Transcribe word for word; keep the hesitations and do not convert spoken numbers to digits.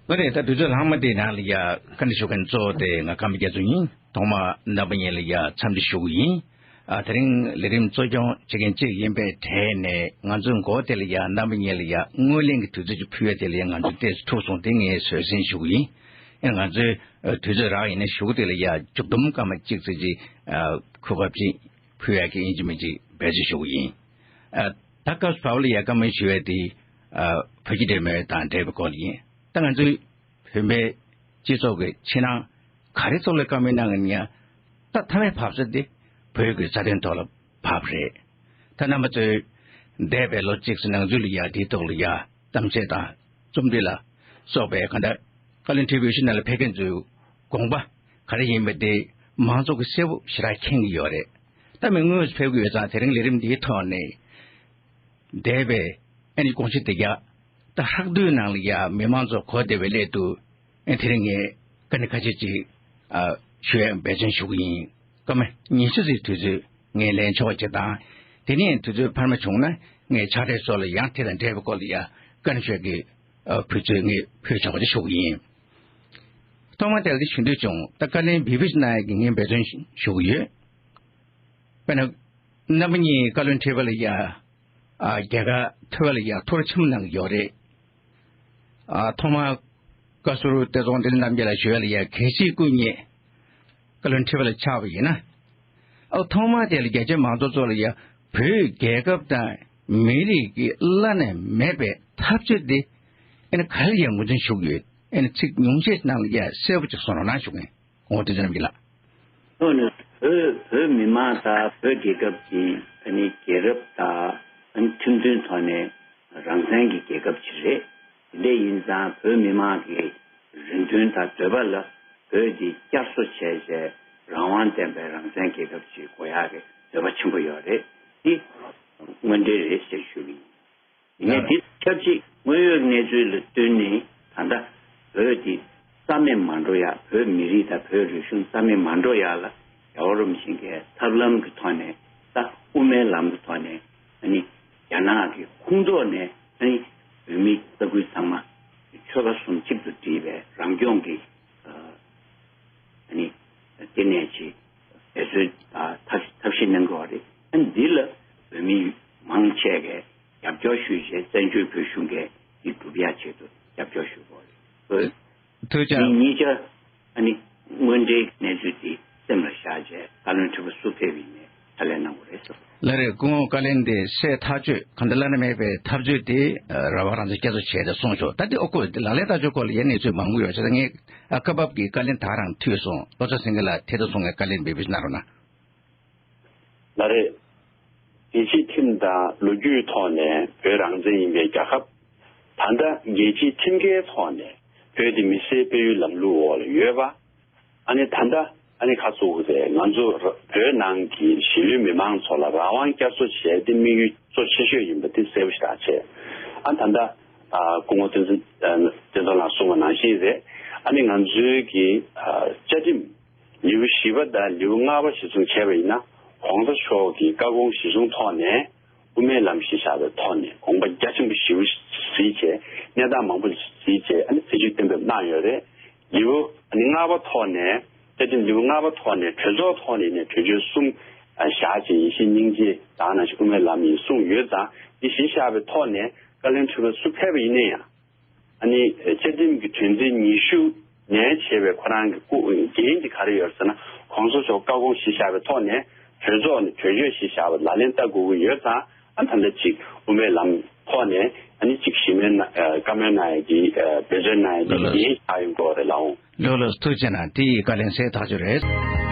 ལགས་རེད། ད་དུས་ཚོད་ལྷག་མ་དེའི་ནང་ལ་ཡ་བཀའ་འདྲི་ཞུ་མཁན་གཙོ་བོ་དེ་ང་ཀརྨ་རྒྱ་མཚོ་ཡིན། ཐོག་མར་རྣམ་པ་གཉིས་ལ་ཡ་འཚམས་འདྲི་ཞུ་གི་ཡིན། ཨ། དེ་རིང་ལས་རིམ་གཙོ་སྐྱོང་བྱེད་མཁན་གཅིག་ཡིན་པའི་གྲས་ནས་ང་ཚོའི་འགོ་དེ་ལ་ཡ་རྣམ་པ་གཉིས་ལ་ཡ་སྔོན་གླེང་གི་དུས་ཚོད་ཅིག་ཕུལ་ཡ་དེ་ལ་ཡ་ང་ཚོ་ཏོག་ཙམ་འཁྲུགས་སོང་། དེ་ངས་བཟོད་བསྲན་ཞུ་གི་ཡིན། ཡང་ང་ཚོའི་ཨ་དུས་ཚོད་རག་ཡིན་ན་གཞུག་དེ་ལ་ཡ་མཇུག་བསྡོམས་སྐར་མ་གཅིག་ཙམ་ཅིག་ཨ་གོ་སྐབས་ཅིག་ཕུལ་ཡ་གི་ཡིན་གཅིག་མིན་གཅིག་འབད་བརྩོན་ཞུ་གི་ཡིན། ཨ། ད་སྐབས་སུ་བབས་ལ་ཡ་བཀའ་མོལ་ཞུ་ཡ་དེ་ཨ་བོད་ཀྱི་འབྲེལ་མོལ་དང་འབྲེལ་བའི་སྐོར་ལ་ཡིན། ད་ང་ཚོའི་བོད་པའི་སྤྱི་ཚོགས་ཀྱི་ཕྱི་ནང་ག་རེ་ཐོག་ལ་བཀའ་མོལ་གནང་ཡིན་ཡང་། ད་མཐའ་མའི་བབས་ས་དེ་བོད་ཀྱི་རྩ་དོན་ཐོག་ལ་བབས་རེད། ད་རྣམ་པ་ཚོས་འདས་པའི་ལོ་གཅིག་ཙམ་ནང་ཚུད་ལ་ཡ་དེའི་ཐོག་ལ་ཡ་གཏམ་བཤད་དང་རྩོམ་འབྲི་ལ་སོགས་པའི་གང་ལྟར་བཀའ་བློན་ཁྲི་པའི་ཕྱི་ནང་ལ་ཕེབས་མཁན་ཚོའི་དགོངས་པ་ག་རེ་ཡིན་པ་དེ་མང་ཚོགས་ཀྱིས་གསལ་པོ་ཞེ་དྲག་མཁྱེན་གྱི་ཡོད་རེད། ད་མི་དངོས་སུ་ཕེབས་ཀྱི་ཡོད་ཙང་དེ་རིང་ལས་རིམ་འདིའི་ཐོག་ནས་འདས་པའི་ཨ་ནི་དགོངས་གཞི་དེ་རྒྱ་ད་ཧྲག་བསྡུས་ནང་ལ་ཡ་མི་མང་ཚོ་གོ་བདེ་བའི་སླད་དུ་ཨ་དེ་རིང་ངས་བཀའ་འདྲི་ཁ་ཤས་ཅིག་ཨ་ཞུ་ཡ་འབད་བརྩོན་ཞུ་གི་ཡིན། སྐར་མ་ཉི་ཤུ་ཙམ་དུས་ཚོད་ངས་ལེན་ཆོག་ཅེས་དང་། དེ་ནས་དུས་ཚོད་འཕར་མ་བྱུང་ན་ངས་ཕྱག་སྦྲེལ་སོགས་ལ་ཡང་དེ་དང་འབྲེལ་བའི་སྐོར་ལ་ཡ་བཀའ་འདྲི་ཞུ་ཡ་གི་ཨ་དུས་ཚོད་ངས་ཕུལ་ཆོག་ཅེས་ཞུ་གི་ཡིན། ཐོག་མར་དེ་ལ་དེ་ཞུ་འདོད་བྱུང་། ད་བཀའ་ལན་བི་བི་སི་གནང་ཡ་གི་ངས་འབད་བརྩོན་ཞུ་གི་ཡོད། དཔེར་ན། རྣམ་པ་གཉིས་བཀའ་བློན་ཁྲི་པ་ལ་ཡ། ཨ། རྒྱལ་ཁ་ཐོབ་པ་ལ་ཡ་ཐུགས་རེ་ཆེན་པོ་གནང་གི་ཡོད་རེད། ཨ། ཐོག་མར་བཀའ་ཟུར་བསྟན་འཛིན་རྣམ་རྒྱལ་ལགས་ཞུ་ཡ་ལ་ཡ་གལ་སྲིད་སྐུ་ཉིད་བཀའ་བློན་ཁྲི་པ་ལ་ཆགས་པ་ཡིན་ན། ཨ། ཐོག་མར་དེ་ལ་རྒྱ་ཆེ་མང་ཚོགས་ཚོ་ལ་ཡ་བོད་རྒྱལ་ཁབ་དང་མི་རིགས་ཀྱི་བླ་ན་མེད་པའི་འཐབ་རྩོད་དེ་ཨ་ནི་ག་རེ་ལ་ཡ་ངོས་འཛིན་ཞུ་གི་ཡོད། ཨ་ནི་ཚིག་ཉུང་ཤས་ནང་ལ་ཡ་གསལ་པོ་ཅིག་གསུང་རོགས་གནང་ཞུ་གི་ཡིན། ཨོ། དེ་ཙམ་གྱིས་ལགས། ཐོག་ནས་བོད་བོད་མི་མང་དང་བོད་རྒྱལ་ཁབ་ཀྱི་ཨ་ནི་རྒྱལ་རབས་དང་ཨ་ནི་ཁྲིམས་མཐུན་ཐོག་ནས་རང་བཙན་གྱི་རྒྱལ་ཁབ་ཅིག་རེད། དེ་འདྲ་ཡིན་ཙང་བོད་མི་མང་གི་རེ་འདུན་དང་འདོད་པ་ལ་བོད་འདི་བསྐྱར་གསོ་བྱས་བྱས་རང་དབང་ལྡན་པའི་རང་བཙན་རྒྱལ་ཁབ་ཅིག་དགོས་ཡག་གི་འདོད་པ་ཆེན་པོ་ཡོད་རེད། འདི་དངོས་འབྲེལ་རེད་ཅེས་ཞུ་གི་ཡིན། ཡིན་ནའི་འདི་ཆབས་ཅིག་དངོས་ཡོད་གནས་ཚུལ་ལ་བསྟུན་ནས་ད་ལྟ་བོད་འདི་རྩ་མེད་མ་འགྲོ་ཡག་བོད་མི་རིགས་དང་བོད་རིག་གཞུང་རྩ་མེད་མ་འགྲོ་ཡག་ལ་རྒྱལ་བ་རིན་པོ་ཆེ་གིས་ཐབས་ལམ་གྱི་ཐོག་ནས་ད་དབུ་མའི་ལམ་གྱི་ཐོག་ནས་ཨ་ནི་རྒྱ་ནག་གི་ཁོངས་གཏོགས་ནས་ཨ་ནི་བོད་མི་ས་ཁུལ་ཚང་མ་ཆོལ་ཁ་གསུམ་གཅིག་ཏུ་སྒྲིལ་བའི་རང་སྐྱོང་གི་ཨ་ནི་དེ་ནས་ཅིག་འབད་རྩོལ་ཐབས་ཐབས་ཤེས་གནང་དགོས་པ་རེད། ཨ་ནི་འདི་ལ་བོད་མི་མང་ཆེ་གིས་རྒྱབ་སྐྱོར་ཞུས་བྱས་བཙན་བྱོལ་བོད་གཞུང་གིས་འདི་སྒྲུབ་ཡག་ཆེད་དུ་རྒྱབ་སྐྱོར་ཞུ་དགོས་རེད། ཐུགས་རྗེ་ཆེ། འདི་གཉིས་ཆ་ཨ་ནི་དངོས་འབྲེལ་གནས་ཚུལ་འདི་སེམས་ལ་བཞག་བྱས་བཀའ་བློན་ཁྲི་པ་སུ་ཕེབས་ཡིན་ནའི་ཕྱག་ལས་གནང་དགོས་རེད་ཟེར། ལགས་རེད། སྐུ་ངོ་བཀའ་བློན་དེ་སྲས་ཐག་གཅོད་གང་ལྟར་བླ་ན་མེད་པའི་འཐབ་རྩོད་དེ་རང་དབང་རང་བཙན་བསྐྱར་གསོ་བྱས་ཏེ་གསུངས་ཤོག་ད་དེ་ཨོ་ཁོ་ལག་ལེན་བསྟར་ཕྱོགས་སྐོར་ལ་ཡ་གནས་ཚུལ་མང་པོ་ཡོད་ས་རེད། ངས་སྐབས་བབ་ཀྱི་བཀའ་བློན་ད་རང་ཐུག་སོང་། བློ་བཟང་སེང་གེ་ལགས་ཐད་གཏོང་གནང་བའི་བཀའ་ལན་འབུལ་བ་གནང་རོགས་གནང་། ལགས་རེད། རྒྱལ་སྤྱིའི་ཁྲིམས་དང་ལོ་རྒྱུས་ཐོག་ནས་བོད་རང་བཙན་ཡིན་པའི་རྒྱལ་ཁབ། ད་ལྟ་རྒྱལ་སྤྱིའི་ཁྲིམས་འགལ་ཐོག་ནས་བོད་དེ་མི་སེར་སྤེལ་ཡུལ་ལམ་ལུགས་འོག་ལ་ཡོད་པ། ཨ་ནི་ད་ལྟ་ཨ་ནི་ཁ་ཚུགས་རེད། ང་ཚོ་བོད་ནང་གི་གཞིས་ལུས་མི་མང་ཚོ་ལ་རང་དབང་བསྐྱར་གསོ་བྱས་ཏེ་དམིགས་ཡུལ་གཙོ་ཆེ་ཤོས་ཡིན་པ་དེ་གསལ་པོ་ཞེ་དྲག་བྱས། ཨ་ད་ལྟ་ཨ་སྐུ་ངོ་བསྟན་འཛིན་བསྟན་འཛིན་ལགས་གསུངས་པ་ནང་བཞིན་རེད། ཨ་ནི་ང་ཚོའི་གི་ཨ་བཅའ་ཁྲིམས་ལེའུ་བཞི་པ་དང་ལེའུ་ལྔ་པ་གཞིར་བཟུང་བྱས་པ་ཡིན་ན། ༸གོང་ས་མཆོག་གི་བཀའ་དགོངས་གཞིར་བཟུང་ཐོག་ནས་དབུ་མའི་ལམ་གཞི་བཞག་པའི་ཐོག་ནས་དགོངས་པ་རྒྱ་ཆེན་པོ་ཞེ་པོ་གཟིགས་བྱས། གནས་སྟངས་མང་པོ་གཟིགས་བྱས། ཨ་ནི་སྲིད་བྱུས་གཏན་འབེབས་གནང་ཡོད་རེད། ལེའུ་ཨ་ནི་ལྔ་པ་ཐོག་ནས། བཅའ་ཁྲིམས་ལེའུ་ལྔ་པ་ཐོག་ནས་གྲོས་ཚོགས་ཐོག་ནས་ཡིན་ནའི་གྲོས་ཆོད་གསུམ་བཞག་བྱས། ཡིད་བཞིན་སྙིང་རྗེ་དང་ནང་བཞིན་དབུ་མའི་ལམ་ཡིན་གསུངས་ཡོད་ཙང་། འདི་གཞི་བཞག་པའི་ཐོག་ནས་བཀའ་བློན་ཁྲི་པ་སུ་ཕེབས་པ་ཡིན་ན་ཡང་། ཨ་ནི་བཅའ་ཁྲིམས་ཀྱི་དོན་ཚན་ཉི་ཤུ་ནས་བྱས་པའི་ཁོ་རང་གི་སྐུ་འགན་དེ་ག་རེ་ཡོད་ཟེར་ན། ༸གོང་ས་མཆོག་བཀའ་དགོངས་གཞི་བཞག་པའི་ཐོག་ནས་གྲོས་ཚོགས་ནས་གྲོས་ཆོད་གཞི་བཞག་པ་ལག་ལེན་བསྟར་དགོས་ཀྱི་ཡོད་ཙང་། ཨ་ད་ལྟ་ཅིག་དབུ་མའི་ལམ་ཐོག་ནས་ཨ་ནི་ཅིག་ཞི་མོལ་གནང་། ཨ་བཀའ་མོལ་གནང་ཡ་གི་ཨ་འབད་བརྩོན་གནང་ཡ་གི་ལགས་ལགས། འགན་ཆགས་ཡོང་གི་ཡོད་རེད་ལགས། འོང་། ལགས་ལགས། ཐུགས་རྗེ་གནང་། དེ་ཡི་བཀའ་ལན་གསལ་ཐག་ཆོད་རེད།